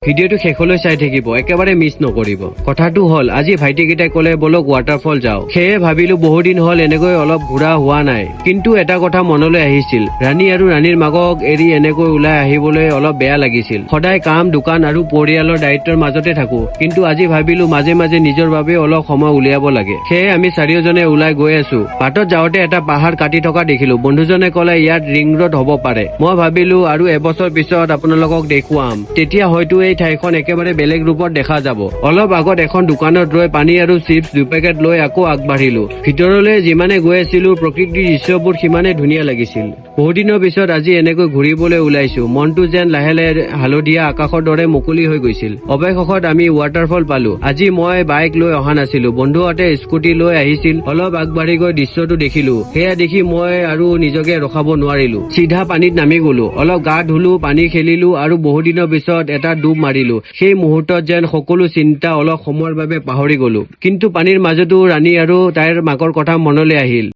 ভিডিঅ'টো শেষলৈ চাই থাকিব, একেবাৰে মিছ নকৰিব। কথাটো হ'ল, আজি ভাইটিকেইটাই ক'লে, বলক ৱাটাৰফল যাওঁ। সেয়ে ভাবিলো, বহুদিন হ'ল এনেকৈ অলপ ঘূৰা হোৱা নাই। কিন্তু এটা কথা মনলৈ আহিছিল, ৰাণী আৰু ৰাণীৰ মাকক এৰি এনেকৈ ওলাই আহিবলৈ অলপ বেয়া লাগিছিল। সদায় কাম, দোকান আৰু পৰিয়ালৰ দায়িত্বৰ মাজতে থাকো। কিন্তু আজি ভাবিলো, মাজে মাজে নিজৰ বাবে অলপ সময় উলিয়াব লাগে। সেয়ে আমি চাৰিওজনে ওলাই গৈ আছো। বাটত যাওঁতে এটা পাহাৰ কাটি থকা দেখিলো। বন্ধুজনে ক'লে, ইয়াত ৰিং ৰোড হ'ব পাৰে। মই ভাবিলো, আৰু এবছৰ পিছত আপোনালোকক দেখুৱাম, তেতিয়া হয়তো এই ঠাইখন একেবাৰে বেলেগ ৰূপত দেখা যাব। অলপ আগত এখন দোকানত ৰৈ পানী আৰু চিপছ 2 পেকেট লৈ আকৌ আগবাঢ়িলো। ভিতৰলৈ যিমানে গৈ আছিলো, প্ৰকৃতিৰ দৃশ্যবোৰ সিমানে ধুনীয়া লাগিছিল। বহুদিনৰ পিছত আজি এনেকৈ ঘূৰিবলৈ ওলাইছো। মনটো যেন লাহে লাহে হালধীয়া আকাশৰ দৰে মুকলি হৈ গৈছিল। অৱশেষত আমি ৱাটাৰফল পালো। আজি মই বাইক লৈ অহা নাছিলো, বন্ধুহঁতে স্কুটি লৈ আহিছিল। অলপ আগবাঢ়ি গৈ দৃশ্যটো দেখিলো। সেয়া দেখি মই আৰু নিজকে ৰখাব নোৱাৰিলো। চিধা পানীত নামি গলো। অলপ গা ধুলো, পানী খেলিলো আৰু বহুদিনৰ পিছত এটা ডুব মাৰিলো। সেই মুহূৰ্তত যেন সকলো চিন্তা অলপ সময়ৰ বাবে পাহৰি গলো। কিন্তু পানীৰ মাজতো ৰাণী আৰু তাইৰ মাকৰ কথা মনলৈ আহিল।